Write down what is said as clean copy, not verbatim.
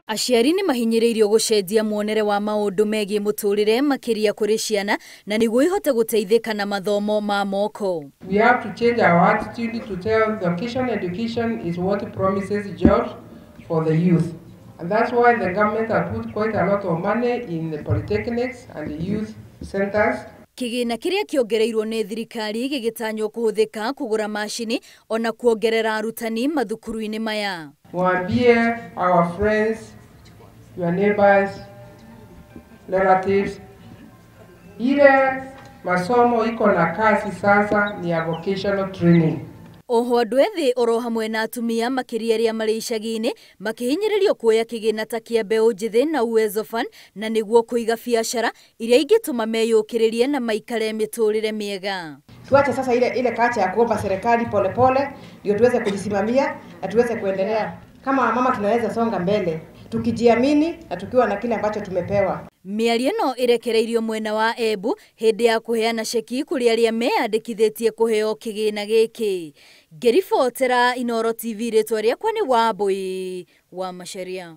Aciari nĩ mahinyĩrĩirio gũcenjia muonere wa maũndũ megiĩ mũtũrĩre makĩria kũrĩ ciana na nĩguo ihote gũteithĩka na mathomo ma moko. We have to change our attitude to tell vocational education is what promises jobs for the youth. And that's why the government has put quite a lot of money in the polytechnics and the youth centers. Kĩgĩna kĩrĩa kĩongereirwo nĩ thirikari gĩgĩtanywo kũhũthĩka kũgũra macini ona kuongerera arutani mathukuru-inĩ maya. Mwambie our friends, your neighbors, relatives, ile masomo iko na kazi sasa ni ya vocational training. Oho andũ ethĩ oro hamwe na atumia makĩria arĩa marĩ icagi-inĩ makĩhinyĩrĩrio kuoya kĩgĩna ta kĩa mbeũ njĩthĩ na Uwezo Fund na nĩguo kũiga biacara iria ingĩtũma meyũkĩrĩrie na maikare mĩtũrĩre mĩega. Tuache sasa ile kacha ya kuomba serikali polepole ndio tuweze kujisimamia na tuweze kuendelea. Kama wamama tunaweza songa mbele tukijiamini na tukiwa na kile ambacho tumepewa. Mĩario ĩno ĩrekereirio mwena wa Embu hĩndĩ ya kũheana ceki kũrĩ arĩa meyandĩkithĩtie kũheo kĩgĩna gĩkĩ. Ngĩribotera Inooro TV rĩtwa rĩakwa nĩ Wambui wa Macharia.